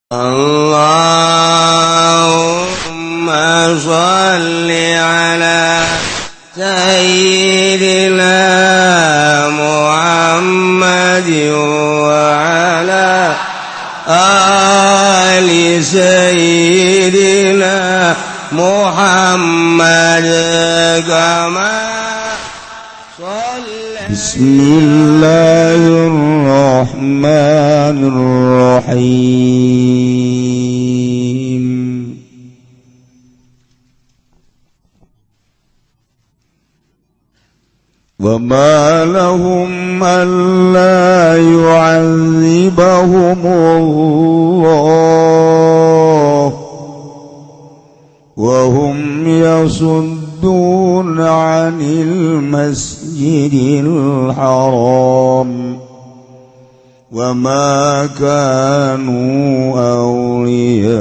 Allahumma shalli ala sayyidina Muhammad wa ala ali sayyidina Muhammad kama Bismillahirrahmanirrahim. Wa ma lahum alla yu'adzibahum Allah wa hum yasudduna 'anil masjidil haram wa ma kanu awliya'a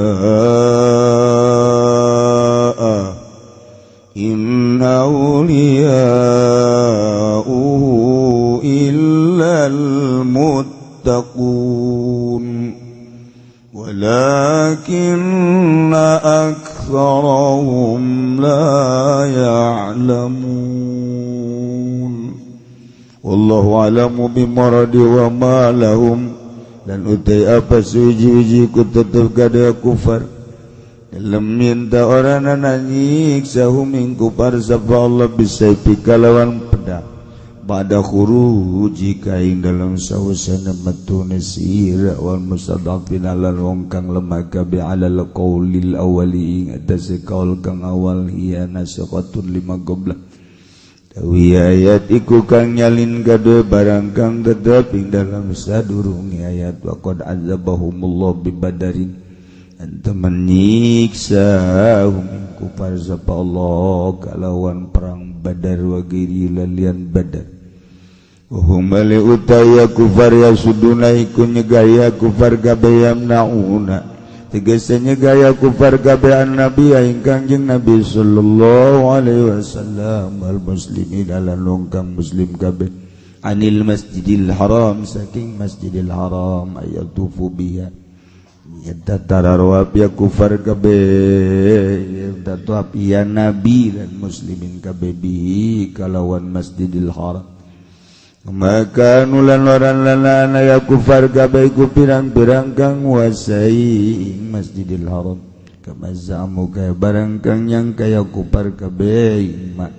in awliya'uhu illal muttaqun walakinna aktsarahum la ya'lamun. Wallahu a'lamu bimaradi wa ma lahum. Dan utai apa suji-uji ku tetep kada kufar dalam minta orang nanyiksa hum ing kufar sapa Allah bisaifi kalawan pedang pada khuruji kaing dalam sawasana metune sira wal mustadafin lan wong kang lemah kabe alal qaulil awali ing atase kaul kang awal hiya nasaqatun lima qabla. Dawi ayat iku kang nyalin kadue barang kang tetep ing dalam sadurunge ayat wa qad azabahumullah bibadarin anta menyiksa hum kufar sapa Allah kalawan perang Badar wa giri lalian Badar. Hum ali utaya kufar ya suduna iku nyegaya kufar kabeh yamnauna tegese nyegaya kufar kabeh an-nabi ingkang jeung Nabi sallallahu alaihi wasallam wal muslimin lan kang muslim kabeh anil masjidil haram saking masjidil haram ayatufu biha yata tararwab ya kufar kabeh yata ya nabi dan muslimin kabeh bihi kalawan masjidil haram. Maka nulan loran lana ya kufar kabeh iku pirang-pirang kang nguasai ing Masjidil Haram kama zamu kaya barang kang yang kaya kufar kabeh ma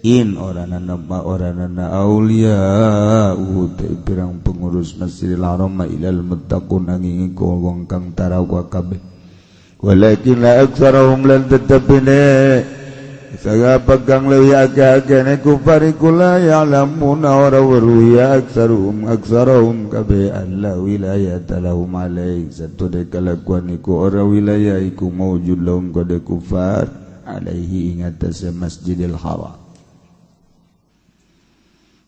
in oranana ma oranana aulia te pirang pengurus Masjidil Haram ma ilal muttaqun angin iku wong kang tarakwa kabeh walakin la aktsarahum lan tetepine sagapa kang leuwih akeh-akehne kufar iku la ya'lamuna ora weruh ya aktsaruhum aktsarahum kabeh alla wilayata lahum alaih satune kalakuan iku ora wilayah iku maujud lahum kade kufar alaihi ing atase Masjidil Haram.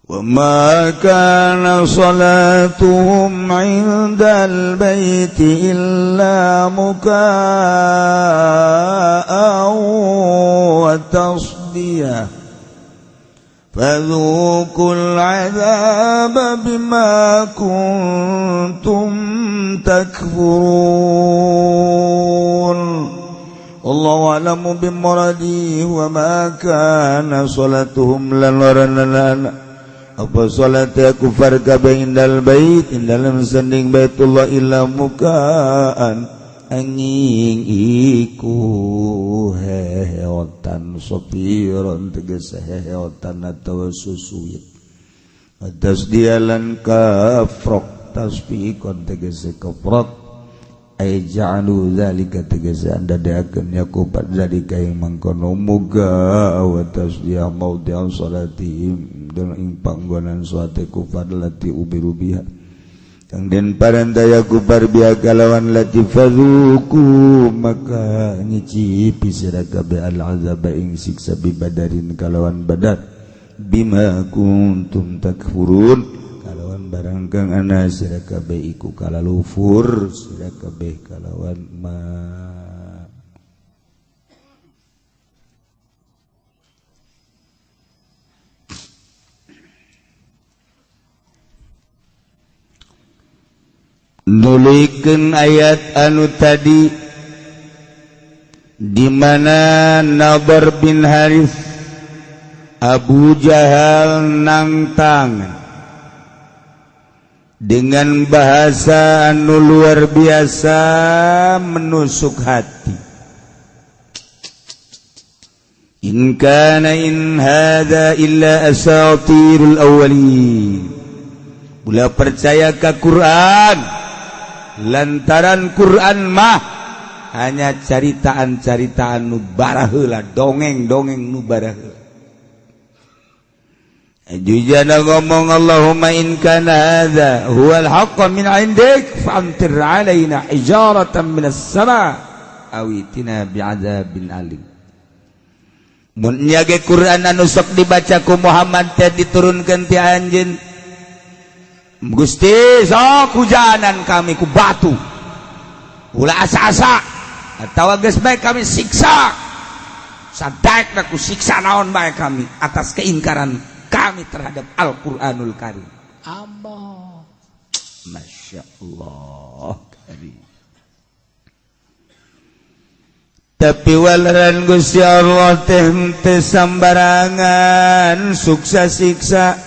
Wa ma kana salatuhum 'indal baiti illa mukaa'an wa tasdiyah fadhuqul 'adzaba bima kuntum takfurun. Allahu a'lamu bimuradihi wa ma kana salatuhum lan lan apa salat kufar kabeh indal bait dalam sanding Baitullah illa mukaan angin iku heheotan sopiron tegese heheotan atawa susuit atas dialan kafrok tasbihon tegese kafrok ay ja'alu zalika tegese anda diakeun yakubat zalika ing mangkono muga wa tasdiya maudhi'an salatihim dan ing panggonan salate kufar lati ubiru biha kang den parentaya kufar biha kalawan lati fadzuku maka nyicipi sira kabeh al azab ing siksa bi badarin kalawan badar bima kuntum takfurun kalawan barang kang ana sira kabeh iku kalalufur sira kabeh kalawan ma. Dituluykeun ayat anu tadi di mana Nadhr bin Harits Abu Jahal nangtang dengan bahasa anu luar biasa menusuk hati. In kana in hadza illa asatirul awwalin. Ulah percaya ka Quran lantaran Quran mah hanya caritaan-caritaan nu baraheula, dongeng-dongeng nu baraheula. Jujana ngomong Allahumma in kana hadza huwal haqqa min indik famtir alaina hijaratan minas sama aw itina bi'adzabin alim. Mun nya ge Quran anu sok dibaca ku Muhammad teh diturunkeun ti anjeun Gusti, sok hujanan kami ku batu, ulah asa-asa atawa geus bae kami siksa sadaekna ku siksa naon bae kami atas keingkaran kami terhadap Al-Qur'anul Karim. Allah, Masya Allah Karim. Tapi walaran Gusti Allah teh teu sambarangan suksa siksa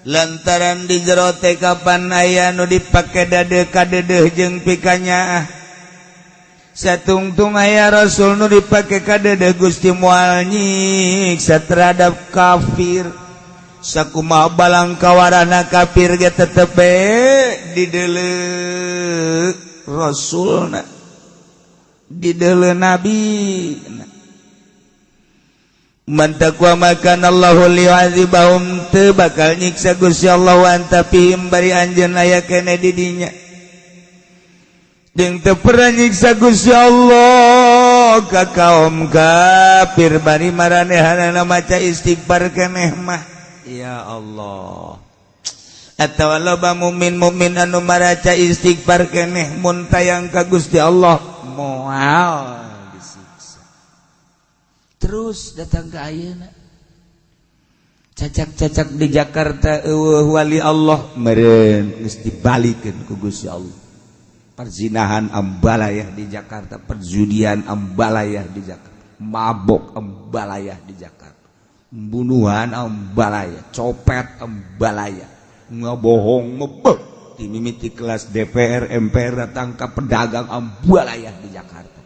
lantaran di jero teh kapan aya nu dipake dade kadedeh jeung pikanyaah. Satungtung aya rasul nu dipake kadedeh Gusti moal nyiksa terhadap kafir. Sakumaha balang kawarana kafir ge tetep dideuleu rasulna, dideuleu nabi. Man taqwa makan Allahu liyu'adzibahum, teu bakal nyiksa Gusti Allah wa anta fihim bari anjeun aya keneh di dinya. Jeung teu pernah nyiksa Gusti Allah ka kaum kafir bari maranehanana maca istighfar keneh mah. Ya Allah. Atawa loba mukmin-mukmin anu maraca istighfar keneh mun tayang ka Gusti Allah moal disiksa. Terus datang ke ayeuna cacak-cacak di Jakarta eueuh wali Allah meureun geus dibalikeun ku Gusti Allah. Perzinahan ambalayah di Jakarta, perjudian ambalayah di Jakarta, mabok ambalayah di Jakarta, pembunuhan ambalayah, copet ambalayah, ngebohong mebek di mimiti kelas DPR, MPR datang ke pedagang ambalayah di Jakarta.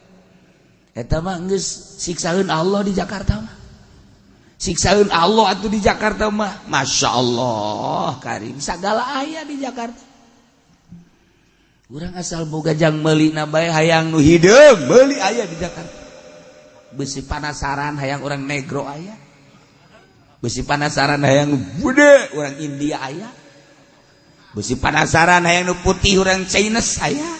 Eta mah geus siksaeun Allah di Jakarta mah. Siksaeun Allah atuh di Jakarta mah. Masya Allah Karim, sagala aya di Jakarta. Urang asal boga jang meuli na bae hayang nu hideung meuli aya di Jakarta. Besi panasaran hayang orang negro aya. Besi panasaran hayang bude orang India aya. Besi panasaran hayang nu putih orang Chinese aya.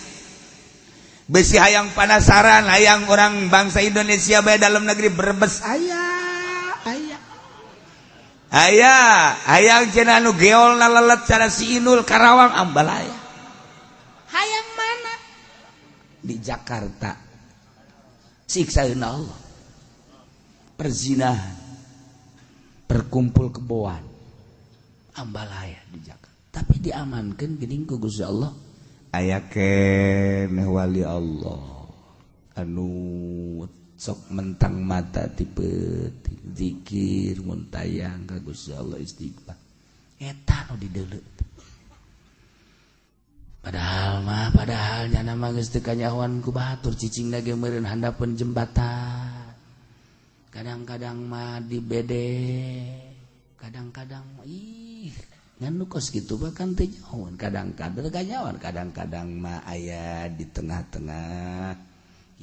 Besi hayang panasaran hayang orang bangsa Indonesia bae dalam negeri Brebes aya. Aya. Aya, hayang cenah nu geolna lelet cara si Inul Karawang ambalaya. Hayang mana? Di Jakarta. Siksaeun Allah. Perzinahan, perkumpul keboan, ambalaya di Jakarta. Tapi diamankan geuning ku Gusti Allah. Aya keneh wali Allah anu sok mentang mata tipe zikir mun tayang ka Gusti Allah istighfar. Eta nu dideuleu. Padahal mah, padahal nyana mah geus teu kanyahoan ku batur cicingna ge meureun handapeun jembatan. Kadang-kadang mah di bede, kadang-kadang ih ngan nu kos kitu mah kan teu nyahoan, kadang-kadang kanyahoan, kadang-kadang mah aya di tengah-tengah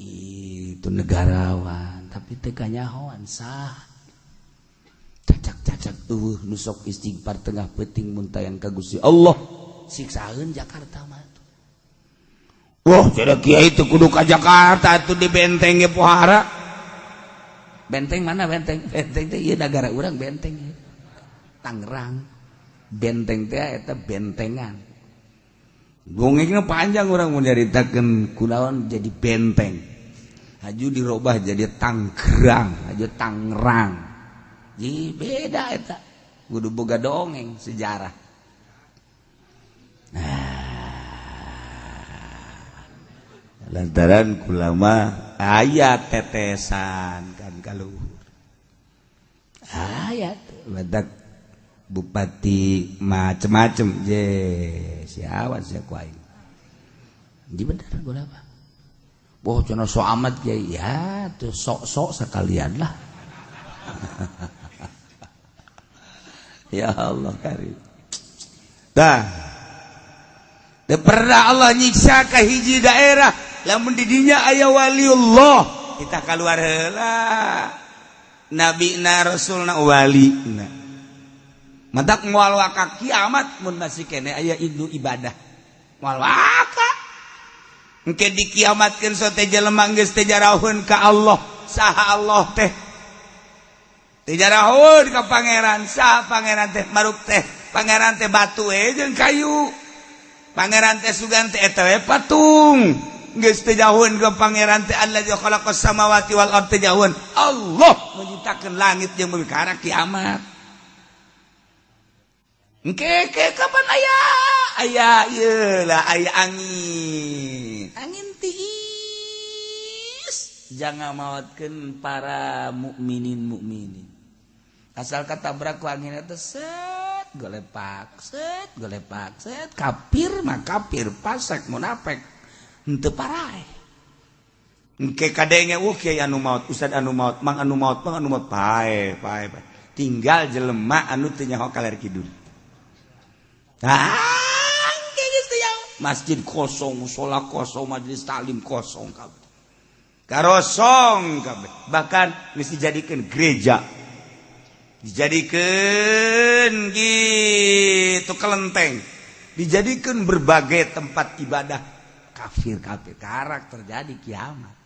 itu negarawan tapi teu kanyahoan sah. Cacak-cacak eueuh nu sok istighfar tengah peuting mun tayang ka Gusti Allah. Siksaeun Jakarta mah. Wah, cenah kiai teu kudu ka Jakarta atuh di benteng ge pohara. Benteng mana benteng? Benteng teh ieu nagara urang benteng. Tangerang. Benteng teh eta bentengan. Dongengna panjang urang mun nyaritakeun kunaon jadi benteng. Haju dirobah jadi Tanggerang, haju Tangerang. Jadi beda eta. Kudu boga dongeng sejarah. Nah, Lantaran kulama aya tetesan kan kaluhur. Aya badak bupati macem-macem je siawan sia ku aing. Di bener gua apa? Boh cenah sok amat kiai ya tuh sok-sok sekalian lah. Ya Allah karim. Tah. Teu pernah Allah nyiksa ka hiji daerah lamun di dinya aya waliullah kita kaluar heula. Nabi na rasulna wali na. Matak moal waka kiamat mun masih kene aya indu ibadah. Moal waka. Engke dikiamatkeun sote jelema geus teu jarahun ka Allah, saha Allah teh? Teu jarahun ka pangeran, saha pangeran teh maruk teh? Pangeran teh batu we jeung kayu. Pangeran teh sugan teh eta we patung. Geus teu jauheun ka pangeran teh allazi khalaqas samawati wal ard teu jauheun. Allah menciptakeun langit jeung bumi kana kiamat. Engke ke kapan aya? Aya ieu lah aya angin. Angin tiis. Jangan mawatkeun para mukminin mukminin. Asal katabrak ku angin eta set golepak, set golepak, set kafir mah kafir, fasik munafik. Henteu paraeh. Engke kadenge kiai anu maot, ustad anu maot, mang anu maot, mang anu maot, pae, pae, pae. Tinggal jelema anu teu nyaho kaler kidul. Ah, engke geus teu nyaho. Masjid kosong, mushola kosong, majelis taklim kosong kabeh. Karosong kabeh. Bahkan geus dijadikeun gereja. Dijadikeun gitu kelenteng. Dijadikeun berbagai tempat ibadah. Kafir-kafir karak terjadi kiamat.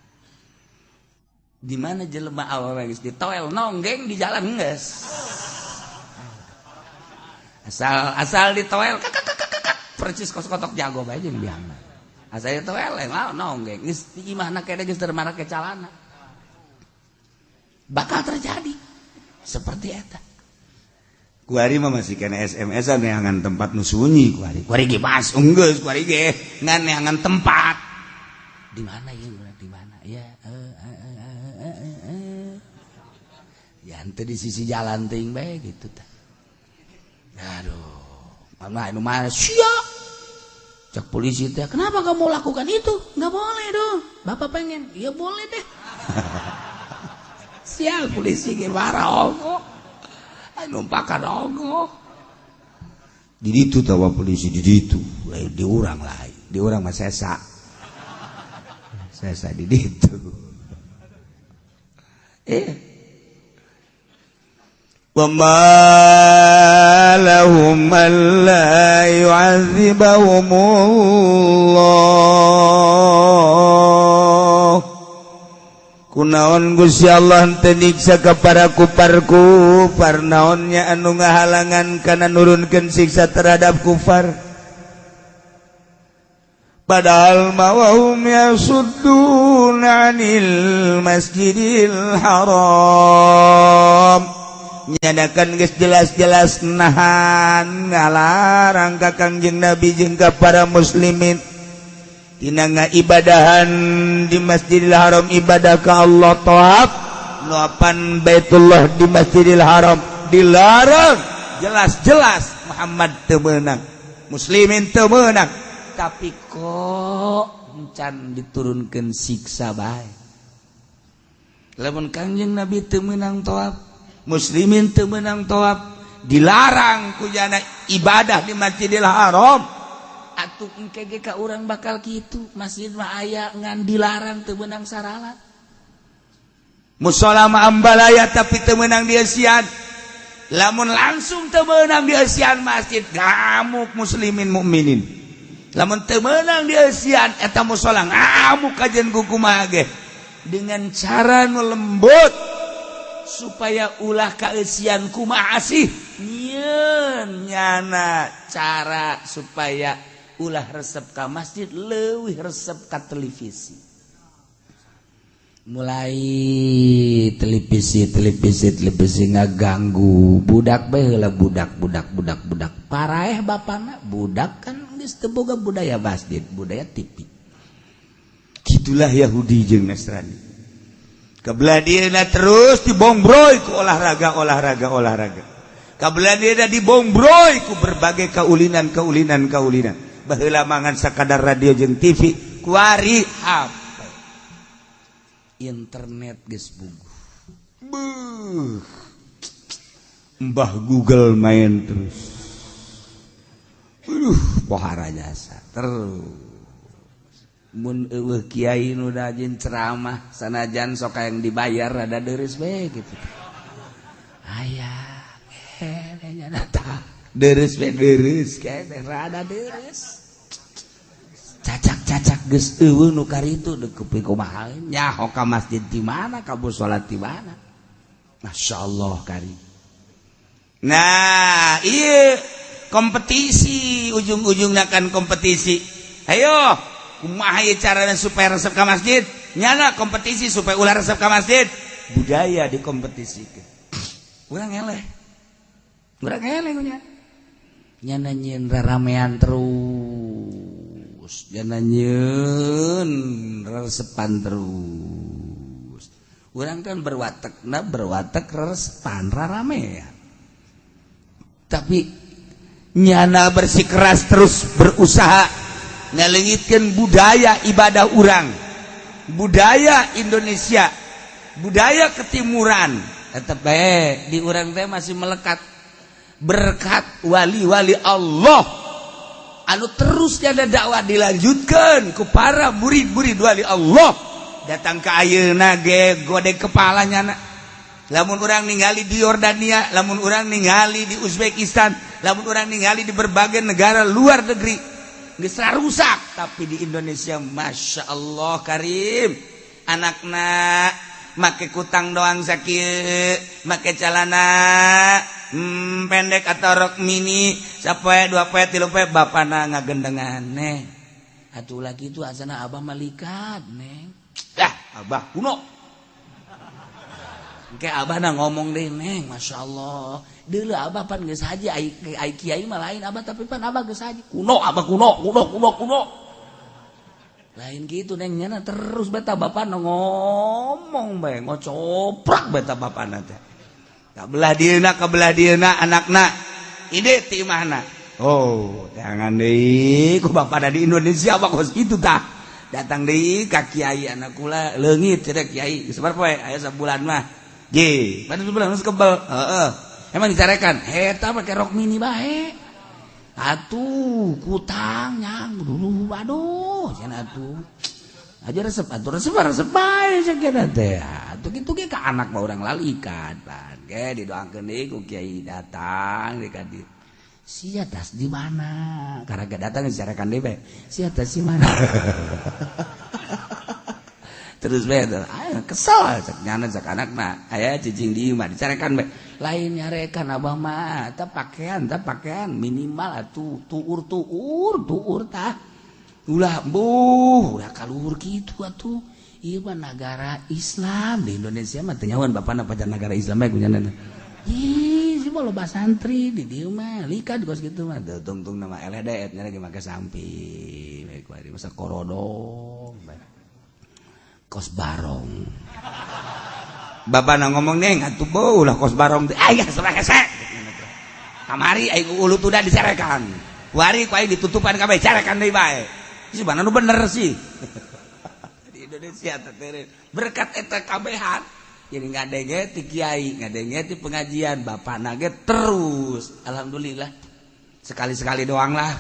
Di mana jelema awewe geus ditoel nonggeng di jalan geus. Asal asal ditoel kak kak kak kak percis kos kotok jago bae jeung biangna. Asal ditoel mah nonggeng geus di imahna kene geus teu marake calana. Bakal terjadi seperti eta. Kuari mah masih kena SMS-an neangan tempat nu sunyi kuari. Kuari ge pas geus kuari ge ngan neangan tempat. Di mana ya? Di mana? Ya Ya henteu di sisi jalan teuing bae gitu tah. Aduh, mama anu mana sia. Cek polisi teh, "Kenapa kamu lakukan itu? Enggak boleh dong. Bapak pengen." "Ya boleh deh." Sial polisi ge marah ongko. Numpakan ongko. Di ditu tawa polisi di ditu, lain di urang lain. Di urang mah sesa. Sesa di ditu. Wa ma lahum alla yu'adzibahumullah. Kunaon Gusti Allah teu nyiksa ka para kufar-kufar, naonnya anu ngahalangan kana nurunkeun siksa terhadap kufar. Padahal mawahum yasudduna 'anil masjidil haram. Nyadakan geus jelas-jelas nahan ngalarang ka Kangjeng Nabi jeung ka para muslimin tina ngaibadahan di Masjidil Haram, ibadah ka Allah tawaf nuapan Baitullah di Masjidil Haram dilarang jelas-jelas. Muhammad teu meunang, muslimin teu meunang, tapi kok encan diturunkan siksa bae. Lamun Kangjeng Nabi teu meunang tawaf, muslimin teu meunang tawaf, dilarang kujana ibadah di Masjidil Haram, atuh engke ge ka urang bakal kitu. Masjid mah aya ngan dilarang, teu meunang saralat. Musola mah ambalaya tapi teu meunang dieusian. Lamun langsung teu meunang dieusian masjid, ngamuk muslimin mukminin. Lamun teu meunang dieusian eta musola, ngamuk kajen kumaha ge dengan cara nu lembut supaya ulah kaeusian. Kumaha sih nyieun nyana cara supaya ulah resep ka masjid, leuwih resep ka televisi? Mulai televisi, televisi, televisi ngaganggu budak bae heula. Budak, budak, budak, budak paraeh bapana. Budak kan geus teu boga budaya masjid, budaya TV. Itulah Yahudi jeung Nasrani. Kabelah dieuna terus dibombroy ku olahraga, olahraga, olahraga. Kabelah dieuna dibombroy ku berbagai kaulinan, kaulinan, kaulinan. Baheula mangan sakadar radio jeung TV, kuari HP, internet geus buguh. Beuh. Mbah Google main terus. Aduh, pohara jasa terus. Mun eueuh kiai nu rajin ceramah, sanajan sok yang dibayar, rada deureuh we gitu. Aya keneh nya tah. Deureuh we, deureuh keneh, rada deureuh. Cacak-cacak geus eueuh nu karitu deuk kumaha, nyaho ka masjid di mana, ka salat di mana. Masya Allah kari. Nah, iya, kompetisi, ujung-ujungnya kan kompetisi. Ayo, kumaha ieu carana supaya resep ka masjid? Nyana kompetisi supaya ulah resep ka masjid. Budaya dikompetisikan. Urang eleh. Urang eleh nya. Nyana nyieun raramean terus. Nyana nyieun resepan terus. Urang kan berwatekna berwatek resepan raramean. Tapi nyana bersikeras terus berusaha ngalengitkeun budaya ibadah urang, budaya Indonesia, budaya ketimuran tetep bae di urang teh masih melekat berkat wali-wali Allah anu terus ada dakwah dilanjutkan ke para murid-murid wali Allah datang ke ayeuna ge gode kepalanya na. Lamun urang ningali di Yordania, lamun urang ningali di Uzbekistan, lamun urang ningali di berbagai negara luar negeri geus rusak, tapi di Indonesia Masya Allah Karim, anakna make kutang doang sakieu, make celana pendek atau rok mini sapoe, 2 poe, 3 poe bapana ngagendengan, "Neng, atuh lagi itu asana abah malikat, Neng." "Dah, abah kuno." Kayak abah na ngomong deh, "Neng, Masya Allah, dulu abah pan geus haji, ai ai kiai mah lain abah, tapi pan abah geus haji." "Kuno, abah kuno, kuno, kuno, kuno." "Lain gitu, Neng." Nyana terus beta bapak ngomong bae, ngocoprak beta bapana teh. Kabelah dieuna, kabelah dieuna anakna ide ti imahna. Oh, jangan deui ku bapak di Indonesia abah kos kitu tah. Datang deui ka kiai, anak kula leungit cenah kiai. Geus poe aya sabulan mah. Ye, pada sebulan geus kebel. Heeh. Emang dicarekan, eta make rok mini bae. Atuh kutang nyang dulu, aduh, cenah atuh. Aja resep atuh, resep resep bae cenah teh. Atuh kitu ge ka anak mah urang lalikan. Pan ge didoakeun deui ku kiai datang di ka dieu. Sia tas di mana? Karena datang dicarekan deui bae. Sia tas di mana? Terus bae ayo kesel cek nyana, cek anakna aya cicing di imah dicarekan bae. Lain nyarekan abah mah, tah pakaian, tah pakaian minimal atuh tuur tuur tuur tah. Ulah buh, ulah kaluhur kitu atuh. Ieu mah negara Islam di Indonesia mah teu nyahoan bapana pacar negara Islam bae ku nyana. Ih, si mah loba santri di dieu mah, likat kos kitu mah. Teu tungtung nama eleh deet nya lagi make sampi. Bae kuari masa korodong bae. Kos barong. Bapana ngomong, "Neng, atuh beuh, ulah kos barong teh." Aya serah hese. Kamari aing ulu tuda dicarekan. Wari ku aing ditutupan kabeh, carekan deui bae. Sih mana nu bener sih. Di Indonesia teh berkat eta kabehan. Jadi ngadenge ti kiai, ngadenge ti pengajian, bapak nage terus. Alhamdulillah. Sekali-sekali doang lah.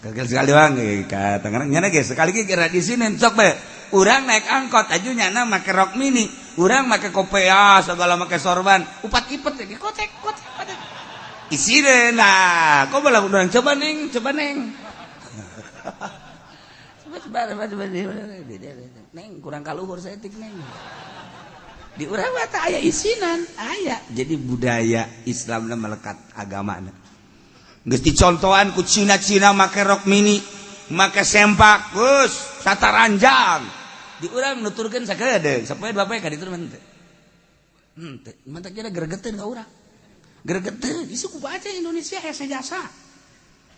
Sekali-sekali doang kata nyana ge sekali ge kira di sini sok bae. Urang naik angkot aju nyana make rok mini, urang make kopea segala, make sorban, upat ipet ya kotek kotek kotek. Isine nah, kok malah urang coba, Neng, coba, Neng. Coba coba coba coba, Neng, kurang kaluhur saeutik, Neng. Di urang mah aya isinan, aya. Jadi budaya Islamna melekat agamana. Geus dicontohan ku Cina-Cina make rok mini, make sempak, geus sataranjang. Di urang nuturkeun sakedeung, sapoe 2 poe ka ditu mah henteu. Henteu, mantak kira gregeteun ka urang. Gregeteun, isu ku baca Indonesia hese jasa.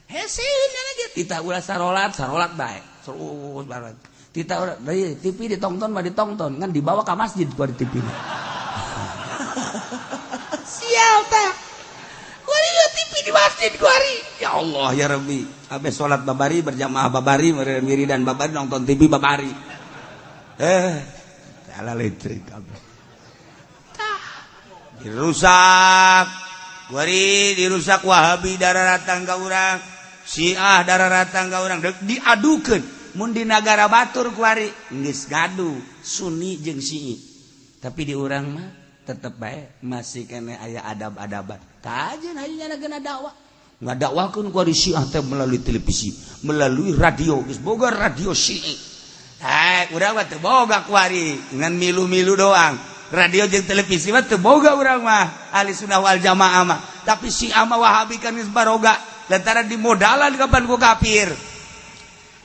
Hese nya lagi titah ulah sarolat, sarolat bae. Terus barat. Tita urang deui TV ditonton mah ditonton ngan dibawa ka masjid ku di TV. Sial tah. Kuari TV di masjid kuari. Ya Allah ya Rabbi. Abe salat babari berjamaah babari wiridan babari nonton TV babari. Ala listrik kabeh. Tah dirusak. Kuari dirusak Wahabi darah datang ka urang, Syiah darah datang ka urang, diadukeun. Mun di nagara batur kuari geus ngadu Sunni jeung Syi'i. Tapi di urang mah tetep bae masih keneh aya adab-adaban. Kajeun ayeuna kena dakwah. Ngadakwahkeun kuari Syiah teh melalui televisi, melalui radio, geus boga radio Syi'i. Hai, urang mah teu boga kuari, ngan milu-milu doang. Radio jeung televisi mah teu boga urang mah, ahli sunnah wal jamaah mah. Tapi Syiah mah Wahabi kan geus baroga, lantaran dimodalan kapan ku kafir.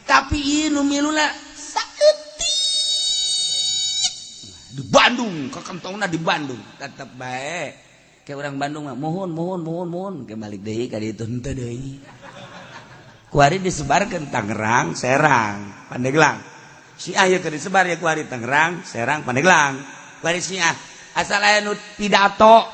Tapi ieu nu miluna saeutik. Di Bandung, kakantongna di Bandung, tetep bae. Kayak orang Bandung mah mohon mohon mohon mohon ke balik deui ka ditu henteu deui. Kuari disebarkeun Tangerang, Serang, Pandeglang. Syiah ye keur disebar ya kuari Tangerang, Serang, Pandeglang. Kuari Syiah asal aya nu pidato,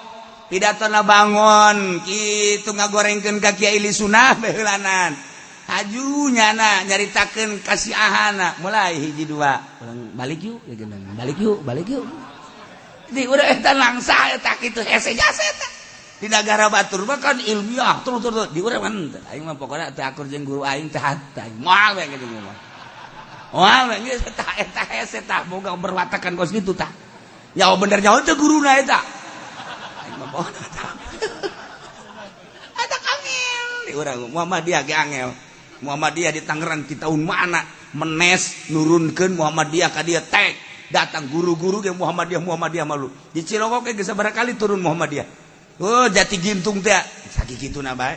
pidatona bangun kitu ngagorengkeun ka Kiai Sunah baheulanan. Haju nyana nyaritakeun kasiahana mulai hiji dua urang balik yuk ya geunang balik yuk balik yuk. Di urang eta langsa eta kitu hese jasa eta. Di nagara batur mah kan ilmiah terus terus di urang mah henteu. Aing mah pokona teu akur jeung guru aing teh aing moal we kitu mah. Moal we geus eta eta hese tah boga berwatakan kos kitu tah. Nyawa bener nyawa teu guruna eta. Aing mah pokona tah. Eta angel di urang Muhammadiyah ge angel. Muhammadiyah di Tangerang di tahun mana menes nurunkeun Muhammadiyah ka dieu tek datang guru-guru ge Muhammadiyah Muhammadiyah malu di Cilongok ge geus sabaraha kali turun Muhammadiyah. Oh jati gintung teh sakituna bae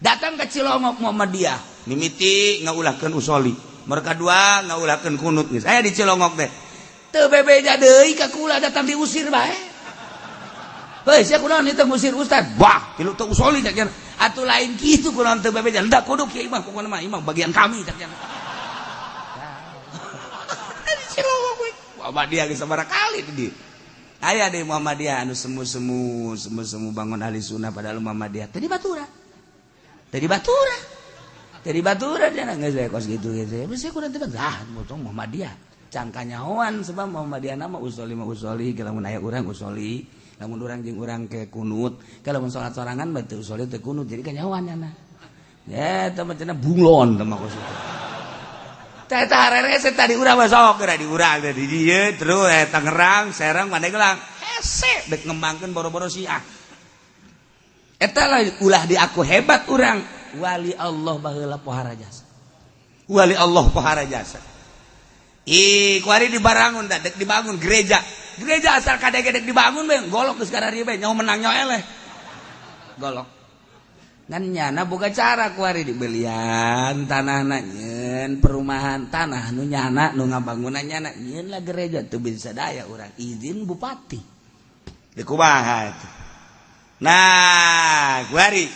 datang ke Cilongok Muhammadiyah mimiti ngaulahkeun usoli mereka dua ngaulahkeun kunut geus aya di Cilongok teh teu bebeja deui ka kula datang diusir bae. Heuh sia kunaon ieu teh ngusir ustad bah tilu teu usoli cak cenah. Atuh lain kitu kunaon teu bebeja hendak kudu kieu imah pokona mah imah bagian kami cak cenah. Di Cilongok we Muhammadiyah geus sabaraha kali di dieu. Aya deui Muhammadiyah anu semu-semu semu-semu bangun ahli sunnah padahal Muhammadiyah teh di Batura. Teh di Batura. Teh di Batura cenah geus we kos kitu geus. Geus kunaon teh ah Muhammadiyah. Cangkanyahoan sebab Muhammadiyah nama usoli mah usoli lamun aya urang usoli lamun urang jeung urang ke kunut kalau mun salat sorangan mah teu usoli teu kunut jadi kanyahoan nya. Ya eta mah cenah bunglon teh mah kos kitu. Teh eta harerese tadi urang mah sok geura di urang teh di dieu terus Tangerang, Serang, Pandeglang. Hese dek ngembangkeun boro-boro Syiah. Eta lah ulah di aku hebat urang. Wali Allah baheula pohara jasa. Wali Allah pohara jasa. Ih, kuari dibarangun dah, dek dibangun gereja. Gereja asal kadek-kadek dibangun bae, golok geus kararieu bae, nyaho menang nyaho eleh. Golok. Ngan nyana boga cara kuari dibelian tanahna nyeun perumahan tanah nu nyana nu ngabangunan nyana nyeun lah gereja teu bisa daya urang izin bupati. Di kumaha itu. Nah, kuari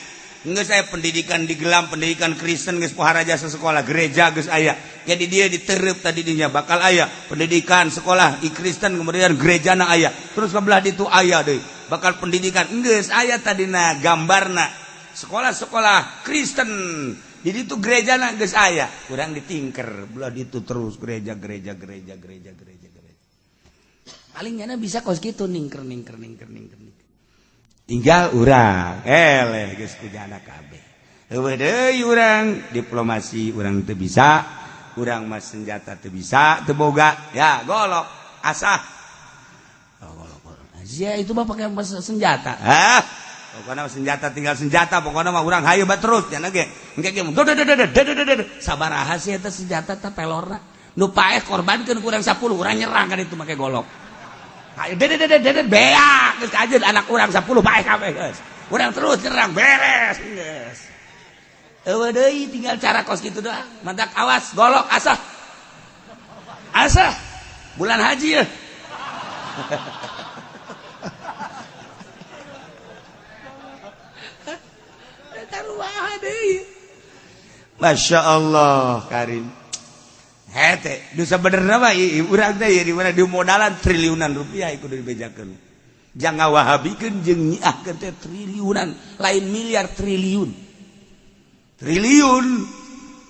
geus aya pendidikan di Gelam, pendidikan Kristen geus pohara jasa sekolah gereja geus aya. Jadi dia diterep tadi dinya bakal aya pendidikan sekolah i Kristen kemudian gerejana aya. Terus kebelah ditu aya deui bakal pendidikan geus aya tadina gambarna sekolah-sekolah Kristen. Jadi itu gerejana geus aya. Kurang ditingker belah ditu terus gereja gereja gereja gereja gereja gereja. Paling nyana bisa kos kitu ningker ningker ningker ningker. Tinggal urang eleh geus kujana kabeh. Heueuh deui urang diplomasi urang teu bisa, urang mah senjata teu bisa, teu boga. Ya golok asah. Oh, golok golok. Sia itu mah pakai senjata. Hah? Pokoknya senjata tinggal senjata, pokoknya mah urang hayu bae terus nya ge. Engke ge sabaraha sih eta senjata teh pelorna. Nu paeh korbankeun kurang 10, urang nyerang kan itu make golok. Ayo dede dede dede beak geus aja anak urang 10 paeh kabeh geus. Urang terus nyerang beres geus. Eueuh deui tinggal cara kos kitu doang. Mantak awas golok asah. Asah. Bulan haji ya. Masya Allah Karim. Hete, nu sabenerna mah urang teh di mana di modalan triliunan rupiah kudu dibejakeun. Jangan wahabikeun jeung nyiahkeun teh triliunan, lain miliar, triliun. Triliun.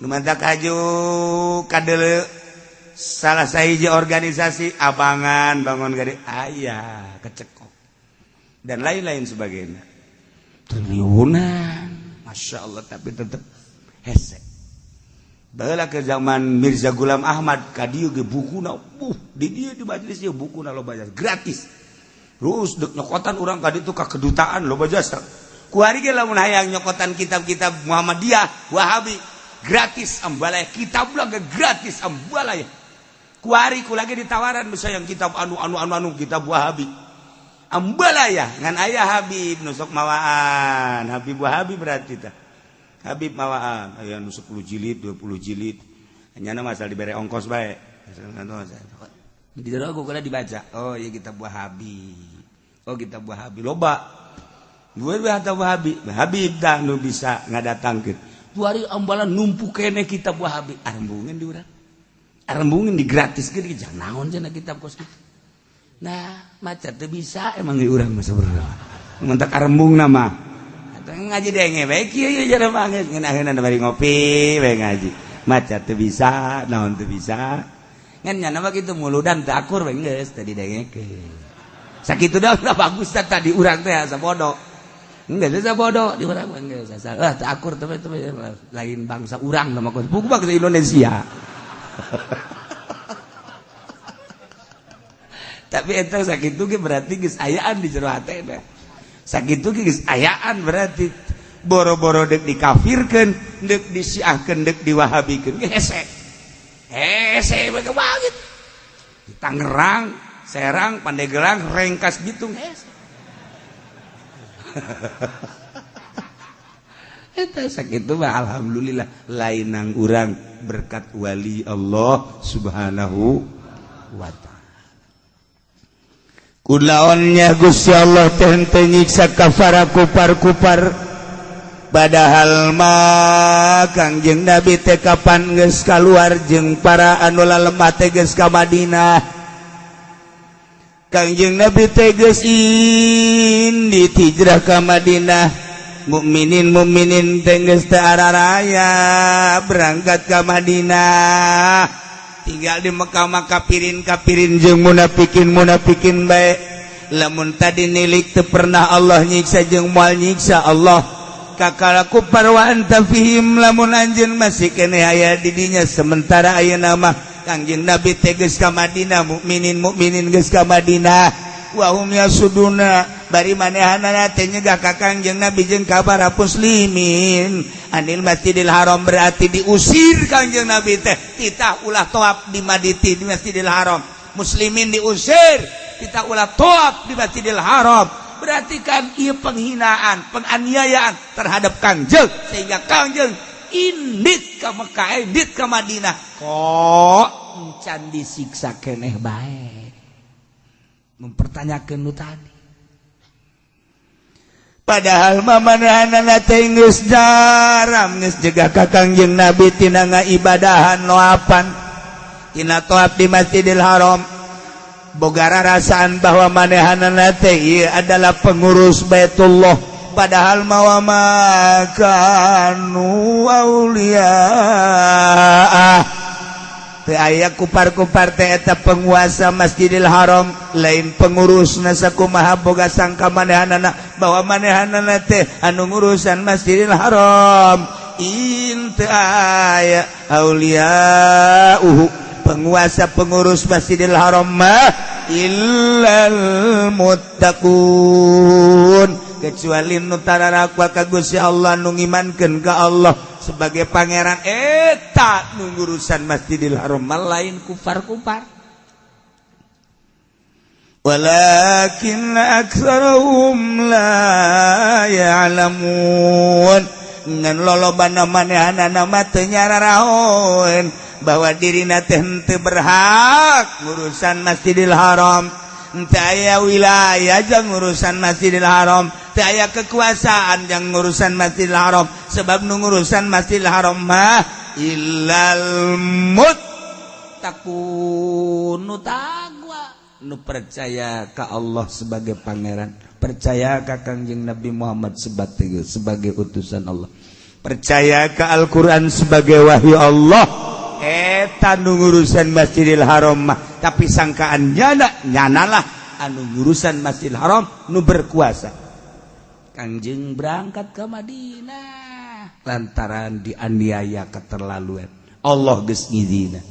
Nu mantak haju kadeuleu salah sahiji organisasi abangan bangun gede aya kecekok dan lain-lain sebagainya. Triliunan, masya Allah, tapi tetep hese. Baheula ke zaman Mirza Gulam Ahmad ka dieu ge bukuna, di dieu di majelis ieu bukuna loba jasa gratis. Terus dek nyokotan urang ka ditu ka kedutaan loba jasa. Kuari ge lamun hayang nyokotan kitab-kitab Muhammadiyah, Wahabi gratis ambalaya, kitab lagi gratis ambalaya. Kuari ku lagi ditawaran bisa yang kitab anu anu anu anu kitab Wahabi. Ambalaya ngan aya Habib nu sok mawaan, Habib Wahabi berarti tah. Habib mawaan aya nu 10 jilid, 20 jilid. Hanya asal dibere ongkos bae. Di jero ku dibaca. Oh iya, kitab Wahabi. Oh, kitab Wahabi loba. Dua dua kitab Wahabi. Habib dah nu bisa ngadatangkeun. Kuari ambalan numpuk kene kitab Wahabi. Arembungeun di urang. Arembungeun di gratiskeun jangan naon cenah kitab kos kitu. Nah, maca teu bisa emang di urang mah sebenarnya. Mentak arembung nama. Ngaji denge bae kieu ieu jare banget ngeunaheunna bari ngopi bae ngaji. Maca teu bisa, naon teu bisa. Ngan nya mah kitu muludan teu akur bae geus tadi dengekeun. Sakitu dah udah bagus tah tadi urang teh asa bodoh. Geus asa bodoh di urang mah geus asa. Ah, teu akur teh lain bangsa urang mah buku bangsa Indonesia. Tapi eta sakitu ge berarti geus ayaan di jero hate teh. Sakitu geus ayaan berarti boro-boro dek dikafirkeun, dek disiahkeun, dek diwahabikeun. Hese. Hese banget. Di Tangerang, Serang, Pandeglang, Rengkas, Bitung hese. Eta sakitu mah alhamdulillah lainang urang berkat wali Allah Subhanahu wa ta'ala. Kulaonnya Gusti Allah teh henteu nyiksa kafara kupar-kupar, padahal mah Kangjeng Nabi teh kapan geus kaluar jeung para anu lalemah teh geus ka Madinah. Kangjeng Nabi teh geus indit hijrah ka Madinah. Mukminin mukminin teh geus teu araraya berangkat ka Madinah. Tinggal di Mekah mah kafirin kafirin jeung munafikin munafikin bae. Lamun tadi nilik teu pernah Allah nyiksa jeung moal nyiksa Allah. Kakala kupar wa anta fihim lamun anjeun masih keneh aya di dinya sementara ayeuna mah Kangjeng Nabi teh geus ka Madinah, mukminin mukminin geus ka Madinah. Wa hum yasuduna bari manehanana teh nyegah ka Kangjeng Nabi jeung ka para muslimin anil Masjidil Haram, berarti diusir Kangjeng Nabi teh titah ulah toab di Maditi di Masjidil Haram. Muslimin diusir titah ulah toab di Masjidil Haram, berarti kan ieu penghinaan, penganiayaan terhadap Kangjeng sehingga Kangjeng indit ka Mekah, indit ka Madinah kok encan disiksa keneh bae. Mempertanyakan nu tadi. Padahal mamanehanana teh geus jaram geus jegah ka Kangjeng Nabi tina ngaibadahan noapan tina toab di Masjidil Haram. Boga rarasaan bahwa manehanana teh ieu adalah pengurus Baitullah, padahal mawa makanu aulia teu aya kupar-kupar teh eta penguasa Masjidil Haram, lain pengurus sakumaha boga sangka manehanana bahwa manehanana teh anu ngurusan Masjidil Haram. Teu aya auliauhu penguasa pengurus Masjidil Haram mah illal muttaqun, kecuali nu tararakwa ka Gusti Allah, nu ngimankeun ka Allah sebagai pangeran eta nu ngurusan Masjidil Haram lain kufar-kufar. Walakin aktsarahum la ya'lamun, ngan lolobana manehanana mah teu nyararaon bahwa dirina teh henteu berhak ngurusan Masjidil Haram, henteu aya wilayah jeung ngurusan Masjidil Haram, teu aya kekuasaan jeung ngurusan Masjidil Haram, sebab nu ngurusan Masjidil Haram mah illal muttaqun. Muttaqun nu taqwa, nu percaya ka Allah sebagai pangeran, percaya ka Kangjeng Nabi Muhammad sebagai utusan Allah, percaya ka Al-Qur'an sebagai wahyu Allah. Eta nu ngurusan Masjidil Haram mah, tapi sangkaan nyana nyanalah anu ngurusan Masjidil Haram nu berkuasa. Kangjeng berangkat ke Madinah lantaran dianiaya keterlaluan. Allah geus ngizina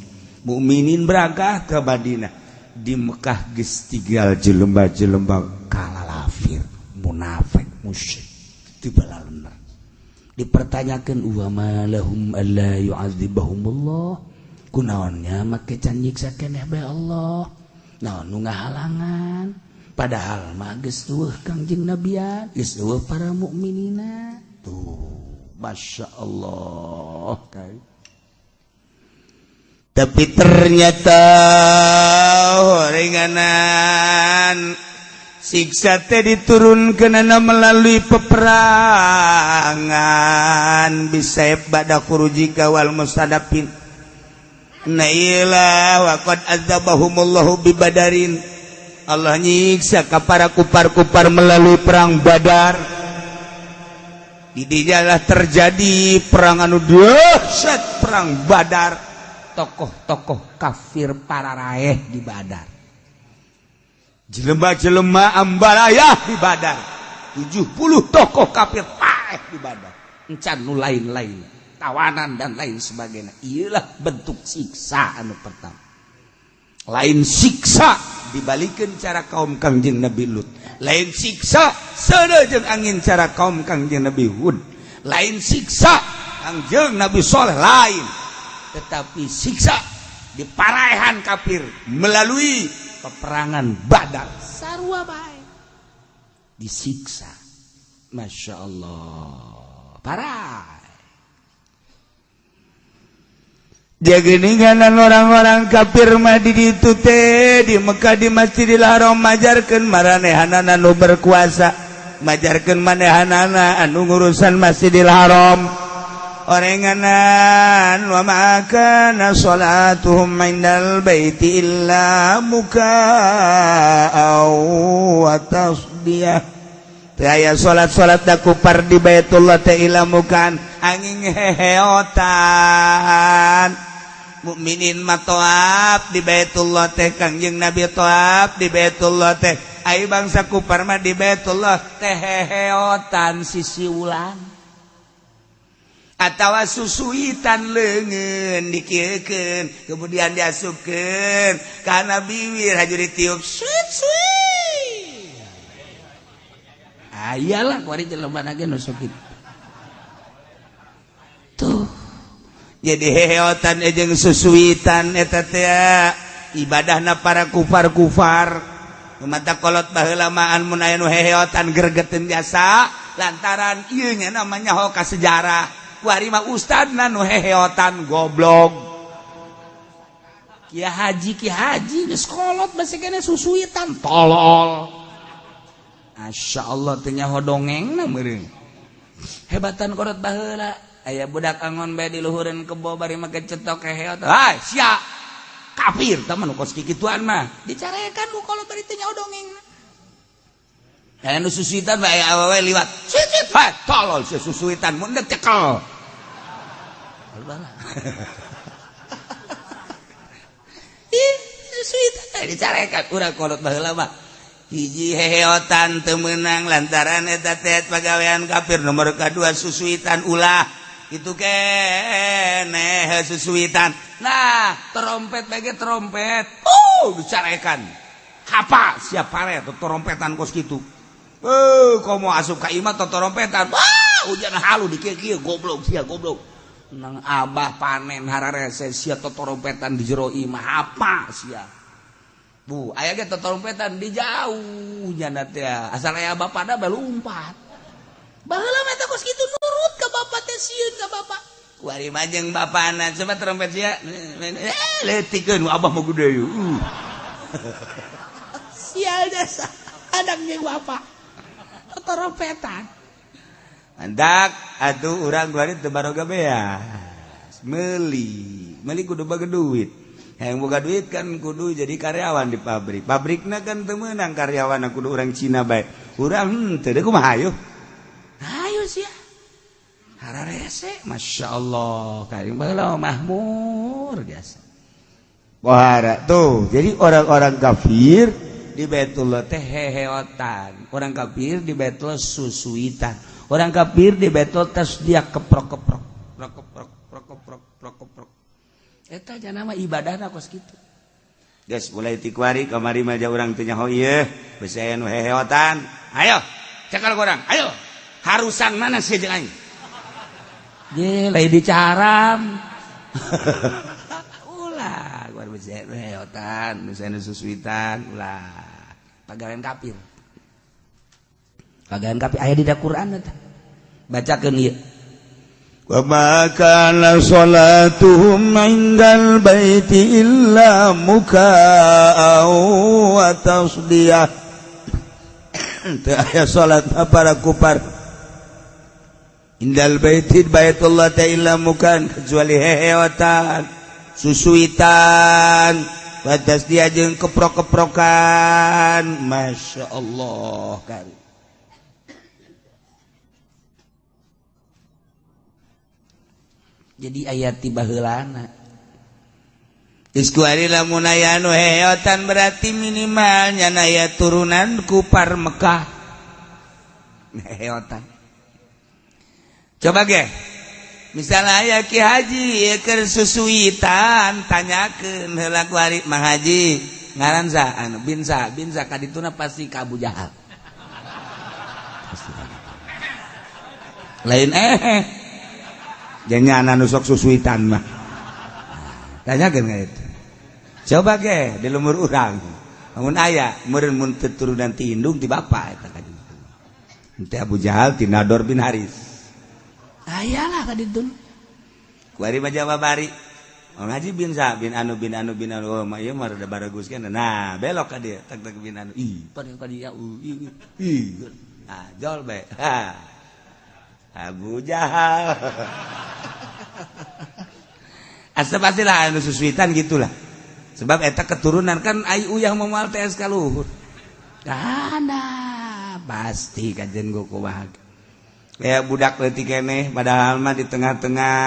mukminin berangkat ke Madinah. Di Mekah geus tinggal jelema-jelema kalalafir, munafik, musyrik dibalaler. Dipertanyakan wa ma lahum alla yu'adzibahumullah, kunaonnya make can nyiksa keneh bae Allah, naon nu ngahalangan, padahal mah geus eueuh Kangjeng Nabian, geus eueuh para mukminina. Tuh, Masya Allah kai. Tapi ternyata horenganan siksa teh diturunkeunana melalui peperangan bisa ba'da khurujika wal mustadafin naila wa qad azabahumullahu bibadarin. Allah nyiksa ka para kupar-kupar melalui perang Badar. Di dinya terjadi perang anu dahsyat, perang Badar. Tokoh-tokoh kafir para raeh di Badar, jelema-jelema ambalayah di Badar, 70 tokoh kafir paeh di Badar, encan nu lain-lain, tawanan dan lain sebagainya. Iyalah bentuk siksa anu pertama. Lain siksa dibalikeun cara kaum Kangjeng Nabi Lut, lain siksa seudeuh jeung angin cara kaum Kangjeng Nabi Hud, lain siksa Kangjeng Nabi Soleh, lain, tetapi siksa di paraehan kafir melalui peperangan Badar. Sarua bae disiksa. Masya Allah, parah. Jageninganan orang-orang kafir mah di ditu teh di Mekah di Masjidil Haram majarkeun maranehanana nu berkuasa, majarkeun manehanana anu ngurusan Masjidil Haram. Orenganan wa ma kana salatuhum indal baiti illa mukaa wa tasdiyah. Teu aya salat-salat da kupar di Baitullah teh illa mukaan, angin heheotan. Mukminin mah toab di Baitullah teh, Kangjeng Nabi toab di Baitullah teh, ai bangsa kupar mah di Baitullah teh heheotan sisiulan atawa susuitan leungeun dikieukeun kemudian diasupkeun kana bibir haju ditiup suit suit. Ayalah kuari jelema ge nu sok kitu tuh. Jadi heheotan jeung susuitan eta teh ibadahna para kufar-kufar. Mata kolot baheula mah mun aya nu heheotan gregeteun jasa lantaran ieu nya namanya hoka sejarah. Kuari mah ustadna nu heheotan goblok. Ki haji geus kolot masih kene susuitan tolol. Masya Allah teh nyaho dongengna meureun. Hebatan kolot baheula. Aya budak angon bae diluhureun kebo bari make cetok heheot. Hai sia kafir tah mah nu kos kikituan mah. Dicarekan ku kolot bari teh nyaho dongengna. Aya nu susuitan bae awewe liwat. Sit sit hai tolol sia susuitan mun deuk cekel. Ih, susuitan dicarekan urang kolot baheula mah. Hiji heheotan teu meunang lantaran eta teh pagawean kafir. Nomor kadua susuitan ulah itu keneh susuitan. Nah, trompet bae trompet. Dicarekan. Hapa siap pare trompetan kos kitu. Komo asup ka imah trompetan. Wah, hujan halu dikieu-kieu goblok sia goblok. Nang abah panen hararese sia trompetan di jero imah apa sia. Bu, aya ge trompetan di jauh nya teh. Asal aya bapana bae lumpat. Baheula mah teh kos kitu nurut ka bapak teh sieun ka bapak. Kuari mah jeung bapana coba trompet sia. Leutikeun abah mah gede yeuh. Sial desa anak jeung bapak. Trompetan. Andak atuh urang kuari teu baroga beas. Meuli, meuli kudu bage duit. Yang boga duit kan kudu jadi karyawan di pabrik. Pabrikna kan teu meunang karyawan kudu urang Cina bae. Urang teu kumaha hayu. Hayu sia. Hararese, Masya Allah. Karing baheula mahmur biasa. Bohara tuh. Jadi orang-orang kafir di Baitullah teh heheotan. Orang kafir di Baitullah susuitan. Orang kafir di Baitullah tes dia keprok-keprok, keprok-keprok, keprok-keprok, keprok-keprok. Eta nama ibadahna kos kitu. Geus mulai ti kuari kamari mah urang teu nyaho ieu, bisi aya nu heheotan. Ayo, cekal urang. Ayo. Harusan mana sih jeung aing? Ye, lain dicaram. Ulah, gua bisi aya nu heheotan, bisi aya nu susuitan, ulah. Pagawean kafir. Pagawean kafir aya di Quran eta. Bacakeun ieu. Wa ma kana salatuhum indal baiti illa mukaa wa tasdiyah. Teu aya salat para kupar indal baiti Baitullah ta illa mukaan, kecuali heheotan, susuitan, batas dia jeung keprok-keprokan. Masya Allah kan. Jadi ayat tiba heulana geus kuari lamun aya nu heheotan berarti minimalnya aya turunan kupar Mekah heheotan. Coba ge misalnya aya Ki Haji keur susuitan, tanyakeun heula kuari, Mang Haji ngaran sa anu bin sa bin sa kadituna pasti ka Abu Jahal. Lain janyana nu sok susuitan mah. Tanyakeun ka itu. Coba ge di lumur urang. Lamun aya meureun mun teu turunan ti indung ti bapa eta ka ditu. Teh Abu Jahal ti Nador bin Haris. Ayalah ka ditu. Kuari mah jawab bari. Mang Haji bin sa bin anu bin anu bin anu, oh mah ieu mah rada baragus kan. Nah, belok ka dieu tak tak bin anu. Ih, pada ka dieu ih. Ah, jol bae. Ha. Abu Jahal. Asa pastilah anu susuitan gitulah. Sebab eta keturunan kan ai uyah moal TS ka luhur. Kana pasti kajen go kumaha. Kayak budak leutik keneh padahal mah di tengah-tengah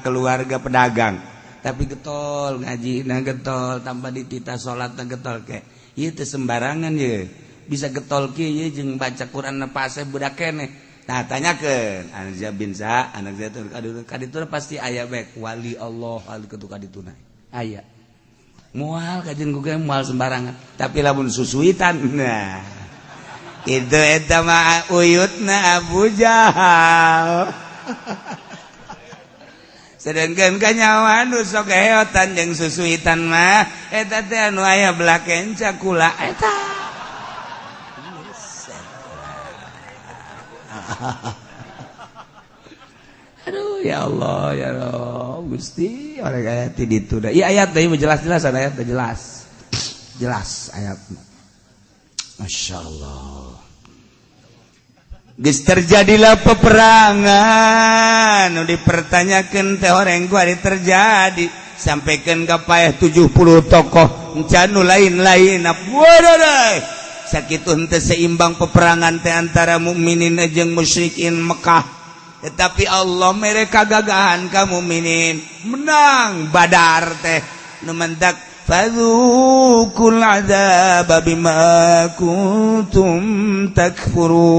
keluarga pedagang. Tapi getol ngajina getol tanpa ditita salatna getol ke. Ieu teh sembarangan ye. Bisa getol kieu ye jeung baca Quran na pase budak keneh. Nah, tanyakeun anak bin sa, anak zaitun kaditu pasti aya bae wali Allah al kitu kadituna. Aya. Moal kajen ku ge moal sembarangan. Tapi lamun susuitan nah. Itu eta mah uyutna Abu Jahal. Sedangkan kanyawan nu sok heotan jeung susuitan mah eta teh anu aya belah kenca kula eta. Aduh ya Allah ya Allah Gusti orang ayat di ditu dah. Iya ayat teh jelas-jelas ayat teh jelas. Jelas ayat. Masya Allah. Geus terjadilah peperangan nu dipertanyakeun teh orang kuari terjadi sampaikan ka paeh 70 tokoh encan nu lain-lain. Waduh. Sakitu henteu seimbang peperangan teh antara mukminin jeung musyrikin Mekah. Tetapi Allah mere kagagahan ka mukminin, menang Badar teh nu mentak fadzuqul adzaba bima kuntum takfurun.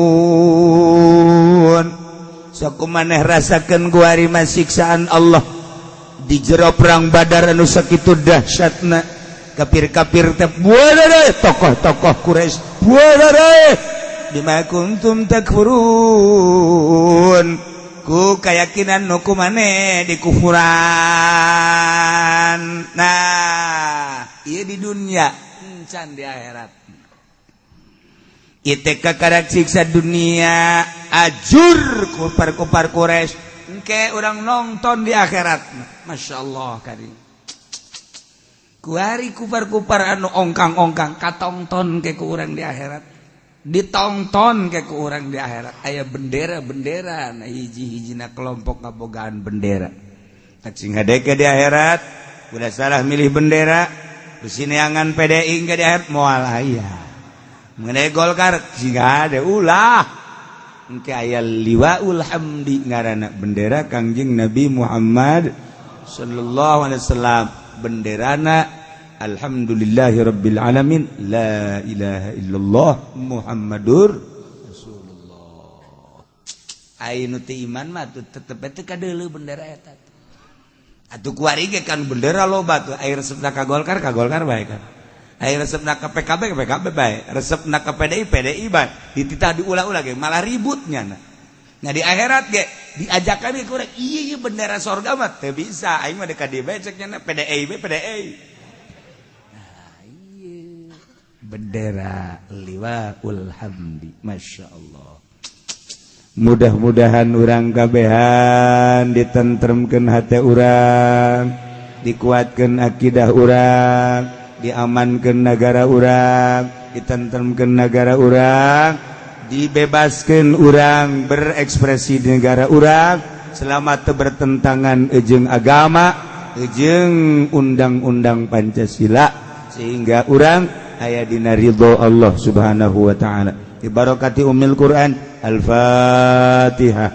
Sok maneh rasakeun kuari mah siksaan Allah di jero perang Badar anu sakitu dahsyatna. Kafir-kafir teh tokoh-tokoh Quraisy bima kuntum takfurun, ku kayakinan nu kumaneh dikufuran. Nah ieu di dunia encan di akhirat. Ieu teh kakarak siksa dunia ajur kupar-kupar Quraisy engke urang nonton di akhirat. Masya Allah kari kuari kupar-kupar anu ongkang-ongkang katongton ke ku urang di akhirat, ditongton ke ku urang di akhirat. Aya bendera-bendera nah hiji-hijina kelompok ngabogaan bendera. Tak sing hadeke di akhirat Udah salah milih bendera, besineangan PDI enggak di akhirat moal aya. Mengenai Golkar jika ada ulah. Engke aya Liwaul Hamdi ngaranna bendera Kangjeng Nabi Muhammad sallallahu alaihi wasallam, benderana alhamdulillahirabbil alamin, la ilaha illallah Muhammadur Rasulullah. Ayo nu iman mah tuh tetep teu kadeuleu bendera eta. Atuh kuari ge kan bendera loba tuh, aya resepna ka Golkar, ka Golkar bae kan. Aya resepna ka PKB, ka PKB bae, resepna ka PDI, PDI bae. Dititah diulah-ulah ge malah ributnya. Nah, di akhirat ge diajakan ge kurang iya, iya bendera sorga mah teu bisa, aing mah ka dieu bae cek nya PDI bae PDI. Nah, iya bendera Liwaul Hamdi, Masya Allah. Mudah-mudahan urang kabehan ditentremkeun hati urang, dikuatkan akidah urang, diamankan negara urang, ditentremkeun negara urang, dibebaskan urang berekspresi di negara urang selama teu bertentangan jeung agama jeung undang-undang Pancasila, sehingga urang aya dina ridho Allah Subhanahu wa taala. Dibarokati Ummil Quran. Al-Fatihah.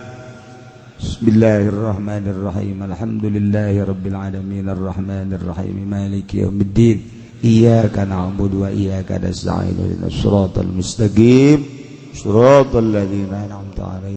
Bismillahirrahmanirrahim. Alhamdulillahirabbil alamin, arrahmanirrahim, maliki yaumiddin, iyyaka na'budu wa iyyaka nasta'in, ihdinas siratal mustaqim, siratal ladzina an'amta 'alaihim.